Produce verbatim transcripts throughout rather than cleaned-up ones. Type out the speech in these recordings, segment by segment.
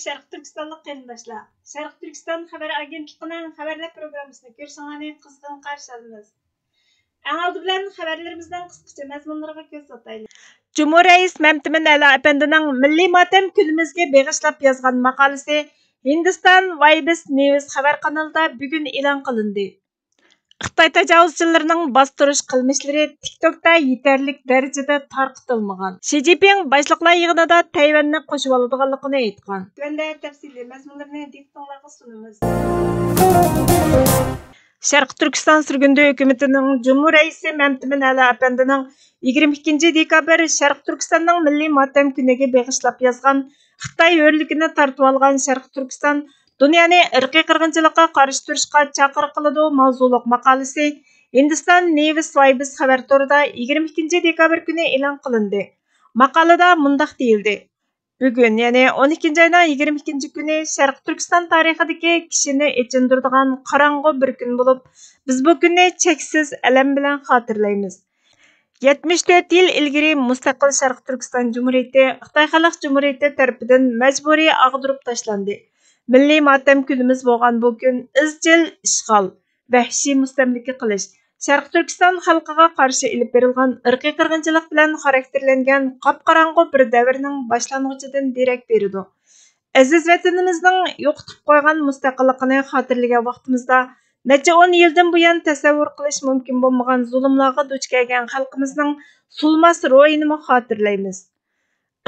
شەرقىي تۈركىستانلىق قېرىنداشلار، شەرقىي تۈركىستان خەۋەر ئاگېنتلىقىنىڭ خەۋەرلەر پروگراممىسىنى كۆرۈشۈڭلارنى قىزغىن قارشى ئالىمىز. ئەڭ ئالدى بىلەن خەۋەرلىرىمىزنىڭ قىسقىچە مەزمۇنلىرىغا كۆز سالتايلى. جۇمھۇر رەئىس مەمتىمىن ئەلا ئەپەندىنىڭ مىللىي ماتەم كۈنىمىزگە بېغىشلاپ يازغان ماقالىسى ھىندىستان ۋايبىس نېۋىس خەۋەر قانىلىدا بۈگۈن ئېلان قىلىندى. خىتاي تاجاۋۇزچىلىرىنىڭ باستۇرۇش قىلمىشلىرى تىك توكتا يېتەرلىك دەرىجىدە تارقىتىلمىغان. شى جىنپىڭ باشلىقلار يىغىنىدا تەيۋەننى قوشۇۋالىدىغانلىقىنى ئېيتقان. تۆۋەندە تەپسىلىي مەزمۇنلىرىنى دىققىتىڭلارغا سۇنىمىز. شەرقىي تۈركىستان سۈرگۈندە ھۆكۈمىتىنىڭ جۇمھۇر رەئىسى مەمتىمىن ئەلا ئەپەندىنىڭ يىگىرمە ئىككىنچى دېكابىر شەرقىي تۈركىستاننىڭ مىللىي ماتەم كۈنىگە بېغىشلاپ يازغان خىتاي ھۆرلۈكىنى تارتىۋالغان شەرقىي تۈركىستان دۇنيانى ئىرقىي قىرغىنچىلىققا قارشى تۇرۇشقا چاقىرىق قىلىدۇ ماۋزۇلۇق ماقالىسى ھىندىستان نېۋىس ۋايبىس خەۋەر تورىدا يىگىرمە ئىككىنچى دېكابىر كۈنى ئېلان قىلىندى. ماقالىدە مۇنداق دېيىلدى: بۈگۈن، يەنى ئون ئىككىنچى ئاينىڭ يىگىرمە ئىككىنچى كۈنى شەرقىي تۈركىستان تارىخىدىكى كىشىنى ئېچىندۇرىدىغان قاراڭغۇ بىر كۈن بولۇپ، بىز بۇ كۈننى چەكسىز ئەلەم بىلەن خاتىرىلەيمىز. يەتمىش تۆت يىل ئىلگىرى مۇستەقىل شەرقىي تۈركىستان جۇمھۇرىيىتى خىتاي خەلق جۇمھۇرىيىتى تەرىپىدىن مەجبۇرىي ئاغدۇرۇپ تاشلاندى. مىللىي ماتەم كۈنىمىز بولغان بۇ كۈن ئىزچىل ئىشغال، ۋەھشىي مۇستەملىكە قىلىش، شەرقىي تۈركىستان خەلقىگە قارشى ئېلىپ بېرىلغان ئىرقىي قىرغىنچىلىق بىلەن خاراكتېرلەنگەن قاپقاراڭغۇ بىر دەۋرنىڭ باشلانغۇچىدىن دېرەك بېرىدۇ. ئەزىز ۋەتىنىمىزنىڭ يوقىتىپ قويغان مۇستەقىللىقىنى خاتىرىلىگەن ۋاقتىمىزدا، نەچچە ئون يىلدىن بۇيان تەسەۋۋۇر قىلىش مۇمكىن بولمىغان زۇلۇملارغا دۇچ كەلگەن خەلقىمىزنىڭ سۇلماس روھىنىمۇ خاتىرىلەيمىز.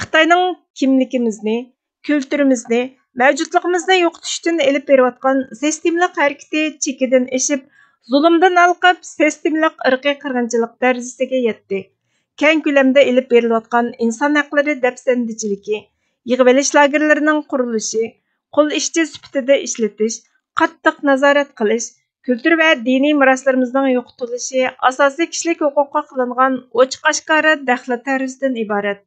خىتاينىڭ كىملىكىمىزنى، كۈلتۈرىمىزنى، مەۋجۇتلۇقىمىزنى يوقىتىش ئۈچۈن ئېلىپ بېرىۋاتقان سىستېمىلىق ھەرىكىتى چېكىدىن ئېشىپ، زۇلۇمدىن ھالقىپ، سىستېمىلىق ئىرقىي قىرغىنچىلىق دەرىجىسىگە يەتتى. كەڭ كۆلەمدە ئېلىپ بېرىلىۋاتقان ئىنسان ھەقلىرى دەپسەندىچىلىكى، يىغىۋېلىش لاگېرلىرىنىڭ قۇرۇلۇشى، قۇل ئىشچى سۈپىتىدە ئىشلىتىش، قاتتىق نازارەت قىلىش، كۈلتۈر ۋە دىنىي مىراسلىرىمىزنىڭ يوقىتىلىشى ئاساسىي كىشىلىك ھوقۇققا قىلىنغان ئوچۇق-ئاشكارا دەخلى-تەرۇزدىن ئىبارەت.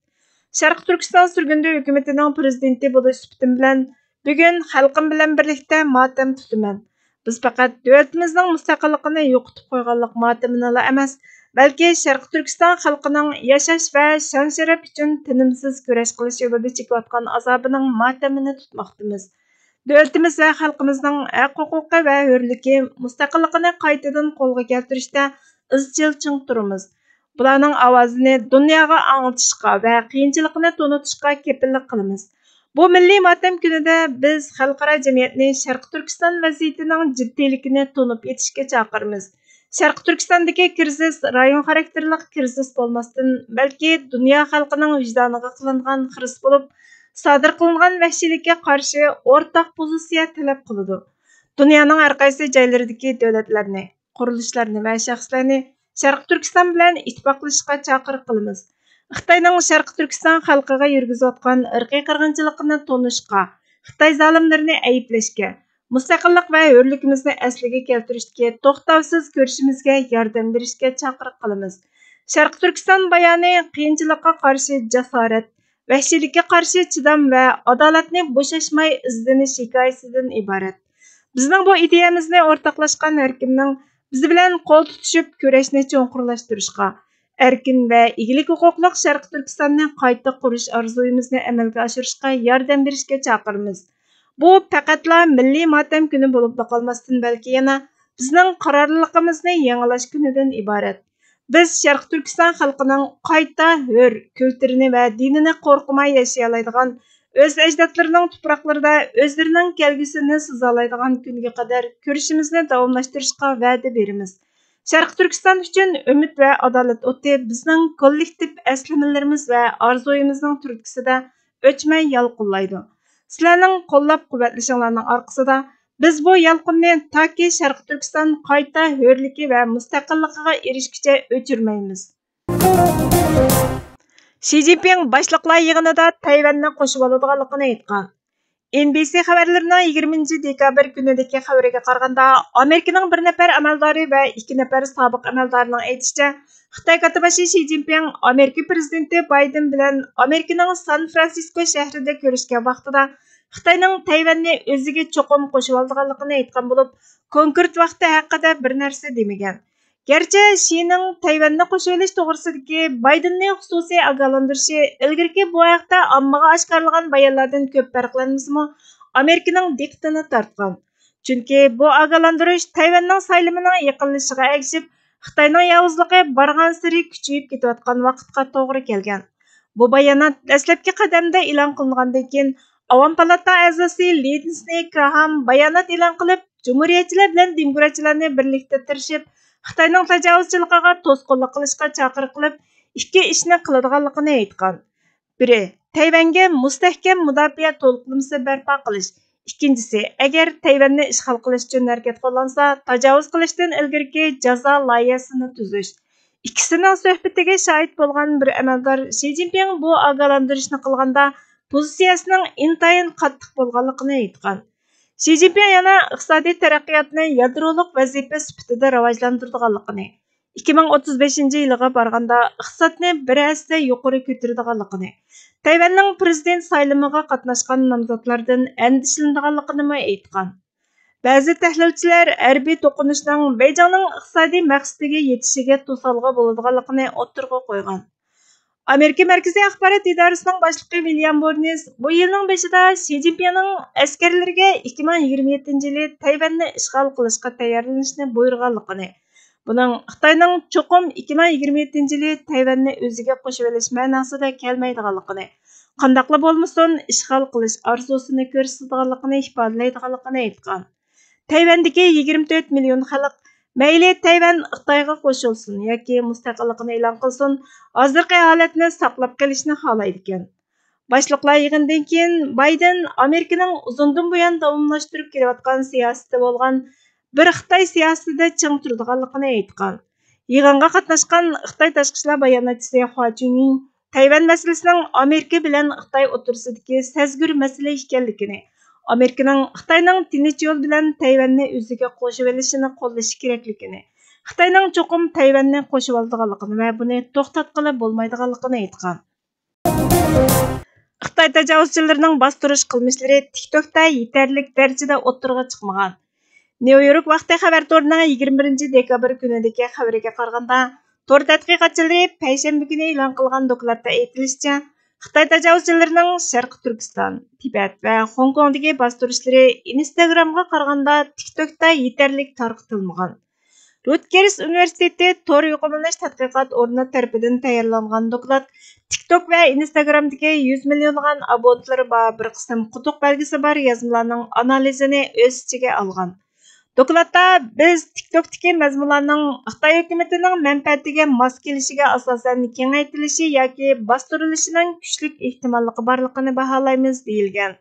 شەرقىي تۈركىستان سۈرگۈندە ھۆكۈمىتىنىڭ پىرېزىدېنتى بولۇش سۈپىتىم بىلەن بۈگۈن خەلقىم بىلەن بىرلىكتە ماتەم تۇتىمەن. بىز پەقەت دۆلىتىمىزنىڭ مۇستەقىللىقىنى يوقىتىپ قويغانلىق ماتىمىنىلا ئەمەس، بەلكى شەرقىي تۈركىستان خەلقىنىڭ ياشاش ۋە شان-شەرەپ ئۈچۈن تىنىمسىز كۈرەش قىلىش يولىدا چېكىۋاتقان ئازابىنىڭ ماتىمىنى تۇتماقتىمىز. دۆلىتىمىز ۋە خەلقىمىزنىڭ ھەق-ھوقۇقى ۋە ھۆرلۈكى، مۇستەقىللىقىنى قايتىدىن قولغا كەلتۈرۈشتە ئىزچىل چىڭ تۇرىمىز. بۇلارنىڭ ئاۋازىنى دۇنياغا ئاڭلىتىشقا ۋە قىيىنچىلىقىنى تونۇتۇشقا كېپىللىك قىلىمىز. بۇ مىللىي ماتەم كۈنىدە بىز خەلقئارا جەمئىيەتنى شەرقىي تۈركىستان ۋەزىيىتىنىڭ جىددىيلىكىنى تونۇپ يېتىشكە چاقىرىمىز. شەرقىي تۈركىستاندىكى كىرىزىس رايون خاراكتېرلىق كىرىزىس بولماستىن، بەلكى دۇنيا خەلقىنىڭ ۋىجدانىغا قىلىنغان خىرىس بولۇپ، سادىر قىلىنغان ۋەھشىيلىككە قارشى ئورتاق پوزىتسىيە تەلەپ قىلىدۇ. دۇنيانىڭ ھەر قايسى جايلىرىدىكى دۆلەتلەرنى، قۇرۇلۇشلارنى ۋە شەخسلەرنى شەرقىي تۈركىستان بىلەن ئىتتىپاقلىشىشقا چاقىرىق قىلىمىز. خىتاينىڭ شەرقىي تۈركىستان خەلقىگە يۈرگۈزۈۋاتقان ئىرقىي قىرغىنچىلىقىنى تونۇشقا، خىتاي زالىملىرىنى ئەيىبلەشكە، مۇستەقىللىق ۋە ھۆرلۈكىمىزنى ئەسلىگە كەلتۈرۈشتىكى توختاۋسىز كۈرىشىمىزگە ياردەم بېرىشكە چاقىرىق قىلىمىز. شەرقىي تۈركىستان بايانى قىيىنچىلىققا قارشى جاسارەت، ۋەھشىيلىككە قارشى چىدام ۋە ئادالەتنى بوشاشماي ئىزدىنىش ھېكايىسىدىن ئىبارەت. بىزنىڭ بۇ ئىدىيەمىزنى ئورتاقلاشقان ھەر كىمنىڭ بىز بىلەن قول تۇتۇشۇپ كۈرەشنى چوڭقۇرلاشتۇرۇشقا، ئەركىن ۋە ئىگىلىك ھوقۇقلۇق شەرقىي تۈركىستاننى قايتا قۇرۇش ئارزۇيىمىزنى ئەمەلگە ئاشۇرۇشقا ياردەم بېرىشكە چاقىرىمىز. بۇ پەقەتلا مىللىي ماتەم كۈنى بولۇپلا قالماستىن، بەلكى يەنە بىزنىڭ قارارلىقىمىزنى يېڭىلاش كۈنىدىن ئىبارەت. بىز شەرقىي تۈركىستان خەلقىنىڭ قايتا ھۆر كۈلتۈرىنى ۋە دىنىنى قورقماي ياشىيالايدىغان، ئۆز ئەجدادلىرىنىڭ تۇپراقلىرىدا ئۆزلىرىنىڭ كەلگۈسىنى سىزالايدىغان كۈنگە قەدەر كۈرىشىمىزنى داۋاملاشتۇرۇشقا ۋەدە بېرىمىز. شەرقىي تۈركىستان ئۈچۈن ئۈمىد ۋە ئادالەت ئوتى بىزنىڭ كوللېكتىپ ئەسلىمىلىرىمىز ۋە ئارزۇيىمىزنىڭ تۈرتكىسىدە ئۆچمەي يالقۇنلايدۇ. سىلەرنىڭ قوللاپ-قۇۋۋەتلىشىڭلارنىڭ ئارقىسىدا بىز بۇ يالقۇننى تاكى شەرقىي تۈركىستان قايتا ھۆرلۈكى ۋە مۇستەقىللىقىغا ئېرىشكۈچە ئۆچۈرمەيمىز. شى جىنپىڭ باشلىقلار يىغىنىدا تەيۋەننى قوشۇۋالىدىغانلىقىنى ئېيتقان. ئېن بى سى خەۋەرلىرىنىڭ يىگىرمىنچى دېكابىر كۈنىدىكى خەۋىرىگە قارىغاندا، ئامېرىكىنىڭ بىر نەپەر ئەمەلدارى ۋە ئىككى نەپەر سابىق ئەمەلدارىنىڭ ئېيتىشىچە، خىتاي كاتتىباشى شى جىنپىڭ ئامېرىكا پىرېزىدېنتى بايدېن بىلەن ئامېرىكىنىڭ سان فرانسىسكو شەھىرىدە كۆرۈشكەن ۋاقتىدا خىتاينىڭ تەيۋەننى ئۆزىگە چوقۇم قوشۇۋالىدىغانلىقىنى ئېيتقان بولۇپ، كونكرېت ۋاقتى ھەققىدە بىر نەرسە دېمىگەن. گەرچە شىنىڭ تەيۋەننى قوشۇۋېلىش توغرىسىدىكى بايدېننى خۇسۇسىي ئاگاھلاندۇرۇشى ئىلگىرىكى بۇ ھەقتە ئاممىغا ئاشكارىلىغان بايانلاردىن كۆپ پەرقلەنمىسىمۇ، ئامېرىكىنىڭ دىققىتىنى تارتقان. چۈنكى بۇ ئاگاھلاندۇرۇش تەيۋەننىڭ سايلىمىنىڭ يېقىنلىشىشىغا ئەگىشىپ، خىتاينىڭ ياۋۇزلۇقى بارغانسېرى كۈچىيىپ كېتىۋاتقان ۋاقىتقا توغرا كەلگەن. بۇ بايانات دەسلەپكى قەدەمدە ئېلان قىلىنغاندىن كېيىن، ئاۋام پالاتا ئەزاسى لىندسېي گراھام بايانات ئېلان قىلىپ، جۇمھۇرىيەتچىلەر بىلەن دېموكراتچىلارنى بىرلىكتە تىرىشىپ، خىتاينىڭ تاجاۋۇزچىلىقىغا توسقۇنلۇق قىلىشقا چاقىرىق قىلىپ، ئىككى ئىشنى قىلىدىغانلىقىنى ئېيتقان. بىرى، تەيۋەنگە مۇستەھكەم مۇداپىئە تولۇقلىمىسى بەرپا قىلىش. ئىككىنچىسى، ئەگەر تەيۋەننى ئىشغال قىلىش ئۈچۈن ھەرىكەت قوللانسا، تاجاۋۇز قىلىشتىن ئىلگىرىكى جازا لايىھەسىنى تۈزۈش. ئىككىسىنىڭ سۆھبىتىگە شاھىت بولغان بىر ئەمەلدار شى جىنپىڭ بۇ ئاگاھلاندۇرۇشنى قىلغاندا پوزىتسىيەسىنىڭ ئىنتايىن قاتتىق بولغانلىقىنى ئېيتقان. شى جىنپىڭ يەنە ئىقتىسادىي تەرەققىياتنى يادرولۇق ۋەزىپە سۈپىتىدە راۋاجلاندۇرىدىغانلىقىنى، ئىككى مىڭ ئوتتۇز بەشىنچى يىلىغا بارغاندا ئىقتىسادنى بىر ھەسسە يۇقىرى كۆتۈرىدىغانلىقىنى، تەيۋەننىڭ پىرېزىدېنت سايلىمىغا قاتناشقان نامزاتلاردىن ئەندىشىلىنىدىغانلىقىنىمۇ ئېيتقان. بەزى تەھلىلچىلەر ھەربىي توقۇنۇشنىڭ بېيجىڭنىڭ ئىقتىسادىي مەقسىتىگە يېتىشىگە توسالغۇ بولىدىغانلىقىنى ئوتتۇرىغا قويغان. ئامېرىكا مەركىزىي ئاخبارات ئىدارىسىنىڭ باشلىقى ۋىليام بورنس بۇ يىلنىڭ بېشىدا شى جىنپىڭنىڭ ئەسكەرلىرىگە ئىككى مىڭ يىگىرمە يەتتىنچى يىلى تەيۋەننى ئىشغال قىلىشقا تەييارلىنىشنى بۇيرۇغانلىقىنى، بۇنىڭ خىتاينىڭ چوقۇم ئىككى مىڭ يىگىرمە يەتتىنچى يىلى تەيۋەننى ئۆزىگە قوشۇۋېلىش مەناسىدا كەلمەيدىغانلىقىنى، قانداقلا بولمىسۇن ئىشغال قىلىش ئارزۇسىنى كۆرسىتىدىغانلىقىنى ئىپادىلەيدىغانلىقىنى ئېيتقان. تەيۋەندىكى يىگىرمە تۆت مىليون خەلق مەيلى تەيۋەن خىتايغا قوشۇلسۇن ياكى مۇستەقىللىقىنى ئېلان قىلسۇن، ھازىرقى ھالەتنى ساقلاپ قېلىشنى خالايدىكەن. باشلىقلار يىغىنىدىن كېيىن بايدېن ئامېرىكىنىڭ ئۇزۇندىن بۇيان داۋاملاشتۇرۇپ كېلىۋاتقان سىياسىتى بولغان بىر خىتاي سىياسىتىدە چىڭ تۇرىدىغانلىقىنى ئېيتقان. يىغىنغا قاتناشقان خىتاي تاشقى ئىشلار باياناتچىسى خۇا چۈنيىڭ تەيۋەن مەسىلىسىنىڭ ئامېرىكا بىلەن خىتاي ئوتتۇرىسىدىكى سەزگۈر مەسىلە ئىكەنلىكىنى، ئامېرىكىنىڭ خىتاينىڭ تىنچ يول بىلەن تەيۋەننى ئۆزىگە قوشۇۋېلىشىنى قوللىشى كېرەكلىكىنى، خىتاينىڭ چوقۇم تەيۋەننى قوشۇۋالىدىغانلىقىنى ۋە بۇنى توختاتقىلى بولمايدىغانلىقىنى ئېيتقان. خىتاي تاجاۋۇزچىلىرىنىڭ باستۇرۇش قىلمىشلىرى تىكتوكتا يېتەرلىك دەرىجىدە ئوتتۇرىغا چىقمىغان. نيۇ يورك ۋاقتى خەۋەر تورىنىڭ يىگىرمە بىرىنچى دېكابىر كۈنىدىكى خەۋىرىگە قارىغاندا، تور تەتقىقاتچىلىرى پەيشەنبە كۈنى ئېلان قىلغان دوكلاتتا ئېيتىلىشىچە، خىتاي تاجاۋۇزچىلىرىنىڭ شەرقىي تۈركىستان، تىبەت ۋە خوڭكوڭدىكى باستۇرۇشلىرى ئىنستاگرامغا قارىغاندا تىكتوكتا يېتەرلىك تارقىتىلمىغان. رۇتگېرس ئۇنىۋېرسىتېتى تور يۇقۇملىنىش تەتقىقات ئورنى تەرىپىدىن تەييارلانغان دوكلات تىكتوك ۋە ئىنستاگرامدىكى يۈز مىليونلىغان ئابونېنتلىرى بار بىر قىسىم قۇدۇق بەلگىسى بار يازمىلارنىڭ ئانالىزىنى ئۆز ئىچىگە ئالغان. دوكلاتتا بىز تىكتوكتىكى مەزمۇنلارنىڭ خىتاي ھۆكۈمىتىنىڭ مەنپەئەتىگە ماس كېلىشىگە ئاساسەن كېڭەيتىلىشى ياكى باستۇرۇلۇشىنىڭ كۈچلۈك ئېھتىماللىقى بارلىقىنى باھالايمىز، دېيىلگەن.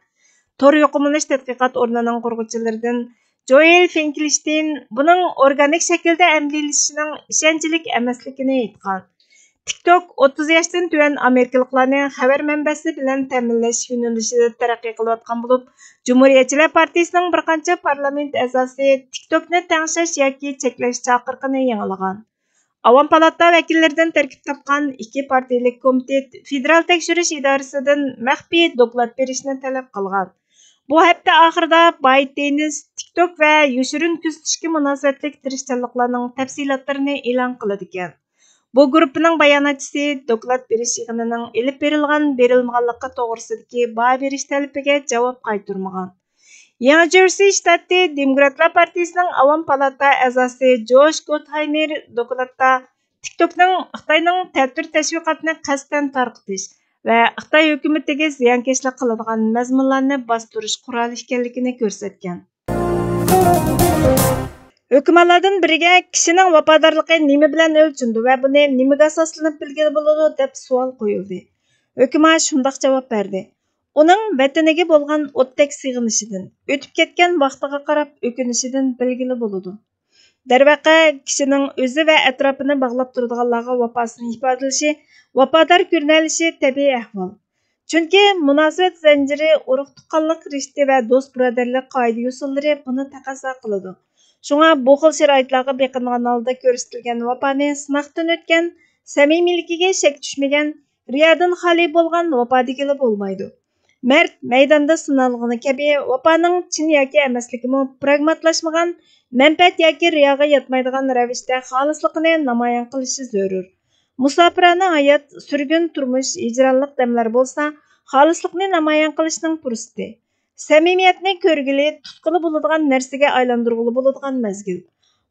تور يۇقۇملىنىش تەتقىقات ئورنىنىڭ قۇرغۇچىلىرىدىن جوئېل فىنكلشتېين بۇنىڭ ئورگانىك شەكىلدە ئەمەلىيلىشىشىنىڭ ئىشەنچلىك ئەمەسلىكىنى ئېيتقان. تىكتوك ئوتتۇز ياشتىن تۆۋەن ئامېرىكىلىقلارنى خەۋەر مەنبەسى بىلەن تەمىنلەش يۆنىلىشىدە تەرەققىي قىلىۋاتقان بولۇپ، جۇمھۇرىيەتچىلەر پارتىيىسىنىڭ بىر قانچە پارلامېنت ئەزاسى تىكتوكنى تەڭشەش ياكى چەكلەش چاقىرىقىنى يېڭىلىغان. ئاۋام پالاتا ۋەكىللىرىدىن تەركىب تاپقان ئىككى پارتىيىلىك كومىتېت فېدېرال تەكشۈرۈش ئىدارىسىدىن مەخپىي دوكلات بېرىشنى تەلەپ قىلغان. بۇ ھەپتە ئاخىرىدا بايت دېنىس تىكتوك ۋە يوشۇرۇن كۆزىتىشكە مۇناسىۋەتلىك تىرىشچانلىقلارنىڭ تەپسىلاتلىرىنى ئېلان قىلىدىكەن. بۇ گۇرۇپپىنىڭ باياناتچىسى دوكلات بېرىش يىغىنىنىڭ ئېلىپ بېرىلغان-بېرىلمىغانلىقى توغرىسىدىكى باھا بېرىش تەلىپىگە جاۋاب قايتۇرمىغان. يېڭى جېرسى شتاتى دېموكراتلار پارتىيىسىنىڭ ئاۋام پالاتا ئەزاسى جوش گوتھايمېر دوكلاتتا تىكتوكنىڭ خىتاينىڭ تەتۈر تەشۋىقاتنى قەستەن تارقىتىش ۋە خىتاي ھۆكۈمىتىگە زىيانكەشلىك قىلىدىغان مەزمۇنلارنى باستۇرۇش قورالى ئىكەنلىكىنى كۆرسەتكەن. ھۆكۈماللاردىن بىرىگە كىشىنىڭ ۋاپادارلىقى نېمە بىلەن ئۆلچىنىدۇ ۋە بۇنى نېمىگە ئاساسلىنىپ بىلگىلى بولىدۇ، دەپ سوئال قويۇلدى. ھۆكۈما شۇنداق جاۋاب بەردى: ئۇنىڭ ۋەتىنىگە بولغان ئوتتەك سېغىنىشىدىن، ئۆتۈپ كەتكەن ۋاقتىغا قاراپ ئۆكۈنۈشىدىن بىلگىلى بولىدۇ. دەرۋەقە، كىشىنىڭ ئۆزى ۋە ئەتراپىنى باغلاپ تۇرىدىغانلارغا ۋاپاسىنى ئىپادىلىشى، ۋاپادار كۆرۈنەلىشى تەبىئىي ئەھۋال. چۈنكى مۇناسىۋەت زەنجىرى ئۇرۇق-تۇغقانلىق رىشتە ۋە دوست-بۇرادەرلىك قائىدە-يوسۇنلىرى بۇنى تەقەززا قىلىدۇ. شۇڭا بۇ خىل شارائىتلارغا بېقىنغان ھالدا كۆرسىتىلگەن ۋاپانى سىناقتىن ئۆتكەن، سەمىمىيلىكىگە شەك چۈشمىگەن، رىيادىن خالىي بولغان ۋاپا دېگىلى بولمايدۇ. مەرد مەيداندا سىنالغىنى كەبى، ۋاپانىڭ چىن ياكى ئەمەسلىكىمۇ پراگماتلاشمىغان، مەنپەئەت ياكى رىياغا ياتمايدىغان رەۋىشتە خالىسلىقىنى نامايان قىلىشى زۆرۈر. مۇساپىرانە ھايات، سۈرگۈن تۇرمۇش، ھىجرانلىق دەملەر بولسا خالىسلىقنى نامايان قىلىشنىڭ پۇرسىتى. سەمىمىيەتنى كۆرگىلى، تۇتقىلى بولىدىغان نەرسىگە ئايلاندۇرغىلى بولىدىغان مەزگىل.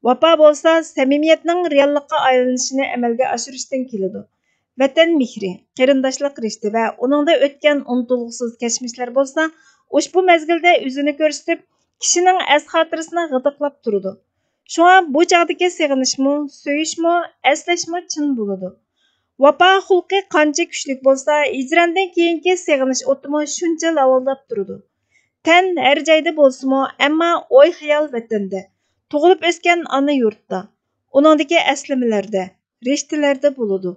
ۋاپا بولسا سەمىمىيەتنىڭ رېئاللىققا ئايلىنىشىنى ئەمەلگە ئاشۇرۇشتىن كېلىدۇ. ۋەتەن مېھرى، قېرىنداشلىق رىشتە ۋە ئۇنىڭدا ئۆتكەن ئۇنتۇلغۇسىز كەچمىشلەر بولسا ئۇشبۇ مەزگىلدە ئۆزىنى كۆرسىتىپ، كىشىنىڭ ئەس-خاتىرىسىنى غىدىقلاپ تۇرىدۇ. شۇڭا بۇ چاغدىكى سېغىنىشمۇ، سۆيۈشمۇ، ئەسلەشمۇ چىن بولىدۇ. ۋاپا خۇلقى قانچە كۈچلۈك بولسا، ھىجراندىن كېيىنكى سېغىنىش ئوتىمۇ شۇنچە لاۋۇلداپ تۇرىدۇ. تەن ھەر جايدا بولسىمۇ، ئەمما ئوي-خىيال ۋەتەندە، تۇغۇلۇپ ئۆسكەن ئانا يۇرتتا، ئۇنىڭدىكى ئەسلىمىلەردە، رىشتىلەردە بولىدۇ.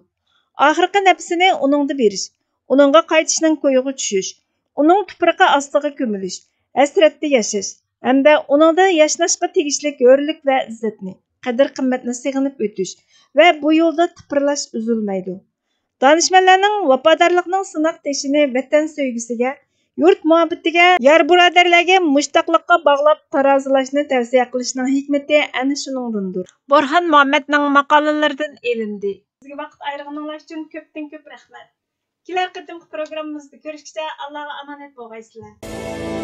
ئاخىرقى نەپىسىنى ئۇنىڭدا بېرىش، ئۇنىڭغا قايتىشنىڭ كويىغا چۈشۈش، ئۇنىڭ تۇپرىقى ئاستىغا كۆمۈلۈش، ھەسرەتتە ياشاش ھەمدە ئۇنىڭدا ياشناشقا تېگىشلىك ھۆرلۈك ۋە ئىززەتنى، قەدىر-قىممەتنى سېغىنىپ ئۆتۈش ۋە بۇ يولدا تىپىرلاش ئۈزۈلمەيدۇ. دانىشمەنلەرنىڭ ۋاپادارلىقنىڭ سىناق تېشىنى ۋەتەن سۆيگۈسىگە، يۇرت مۇھەببىتىگە، يار-بۇرادەرلەرگە مۇشتاقلىققا باغلاپ تارازىلاشنى تەۋسىيە قىلىشنىڭ ھېكمىتى ئەنە شۇنىڭدىندۇر. بورھان مۇھەممەدنىڭ ماقالىلىرىدىن ئېلىندى. بىزگە ۋاقىت ئايرىغىنىڭلار ئۈچۈن كۆپتىن كۆپ رەھمەت. كېلەر قېتىمقى پروگراممىمىزدا كۆرۈشكىچە ئاللاغا ئامانەت بولغايسىلەر.